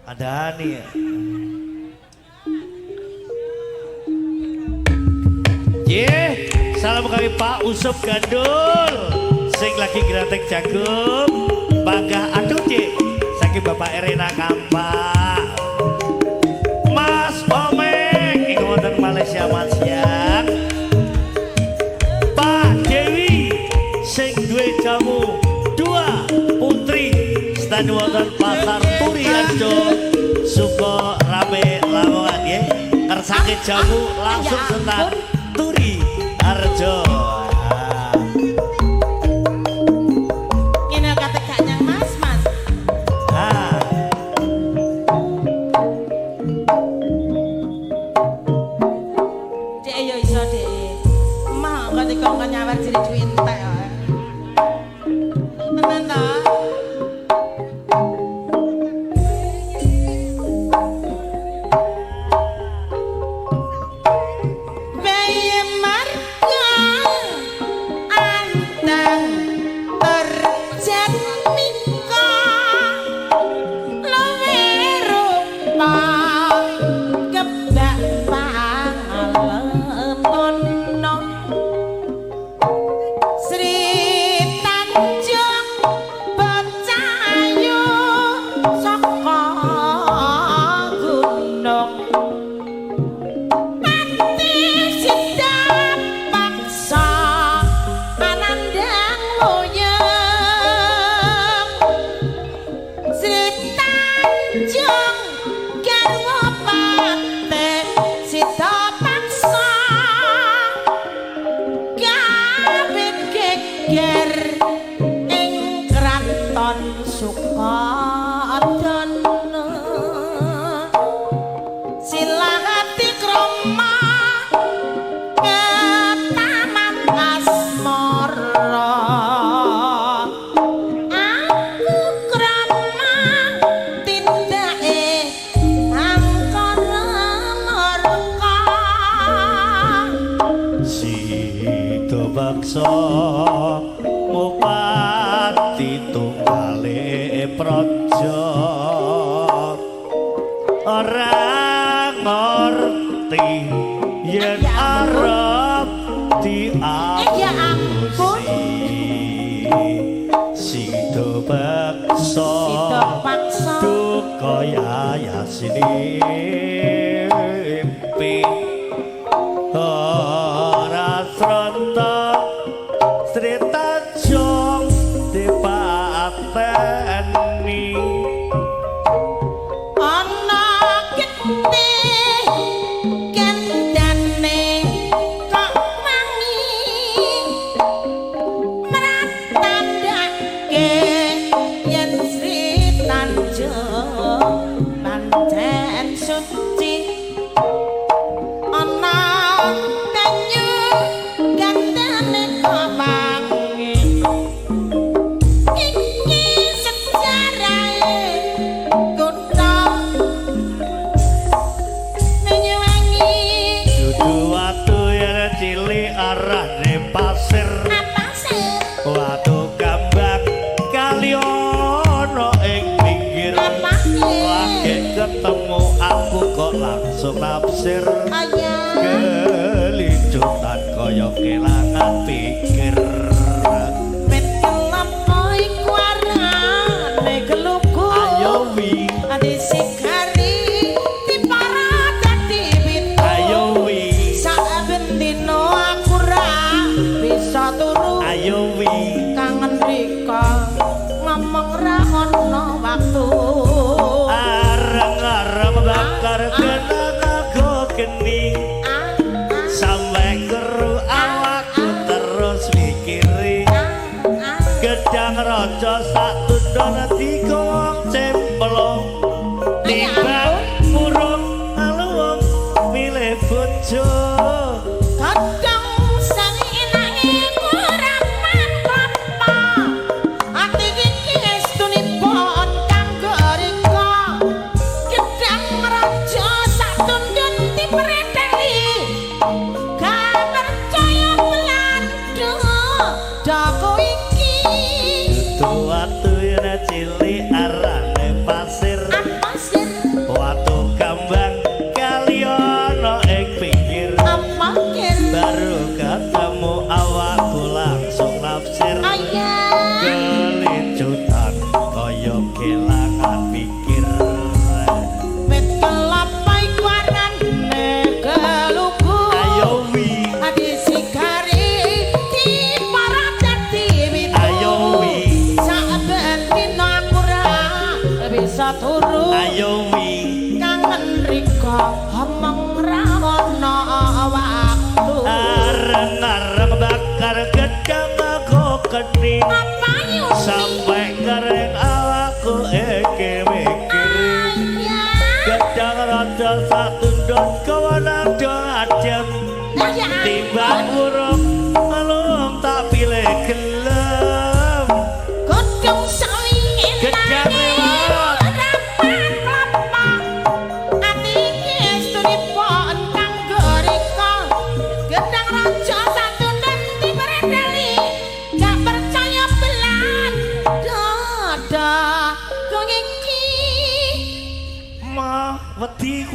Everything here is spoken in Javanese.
Kandhani. Ye, salam kami Pak Usop Gandul sing lagi gratek jagung. Bangga aduh cik saking Bapak Erena Kampak. Mas Omeng iku wonten Malaysia Malaysia. Pak Dewi sing duwe jamu dua putri stand wonten Pasar Turi Harjo Suko Rame Lamongan nggih. Kersake jamu langsung setan Turi Harjo. Ah. Ngene kate gak nyang Mas, Mas. Ah. Dek yo iso dek. Emah kok dikongkon nyawer jere duwe entek kok. Tenan ta? Bayi marga anteng terjatmika luwe rupa kebak pangalempono Sri Tanjung Becayu saka gunung Pati sida paksa anandang wuyung Sri Tanjung garwa pate sida paksa gawe geger ing kraton Sukodana Silahati krama ketaman asmara aku krama tindake angkara murka. Sida baksa mupati tunggale praja ora ngerti yen Ya ampun. arep Ya ampun. diapusi. Sida baksa Sida paksa duka yayasini mimpi ora sronta Sri Tanjung dipateni. Ana getih kendane kok wangi mratandake yen Sri Tanjung pancen suci ana banyu gandane kok wangi iki sejarahe kutha Banyuwangi. Dudu watu yen cilik arane pasir Apa sih? watu kambang kali ana ing pinggir. Apa sih? Lagi ketemu aku kok langsung nafsir Ayah. Kelicutan kaya kelangan pikir. Wit kelapa iku arane geluku. Ayo wi. Disikari dipara dadi pitu. Ayo wi. Saben dina aku ra bisa turu. Ayo wi. Kangen rika ngomong ra ono waktu. Areng-areng bakar kena nganggo geni Ah, ah, sampe keru awakku terus mikiri ah, ah. gedang raja sak tundon digowong cemplung timbang murung aluwung milih bojo. Kadang sang enake ora apa-apa. Ati iki estunipun kanggo rika. Gedang raja sak tundun dipreteli. Gak percaya Belanda daku iki. Dudu watu yen cilik arane pasir Apa sir? Ayo wi. Kangen rika omong ra ono waktu. Areng-areng bakar gedang aku keni. Apa yuk? Sampai kering awakku iki mikir. Gedang raja satundut kawanang do adem. Timbang urung alung tak pilih gelem. Godhong sawinge Gedang lewat. Rapat klapa. Ati iki estunipun kanggo rika. Gedang raja satundut dipredeli. Gak percaya belan dada kong iki. Ma wedi.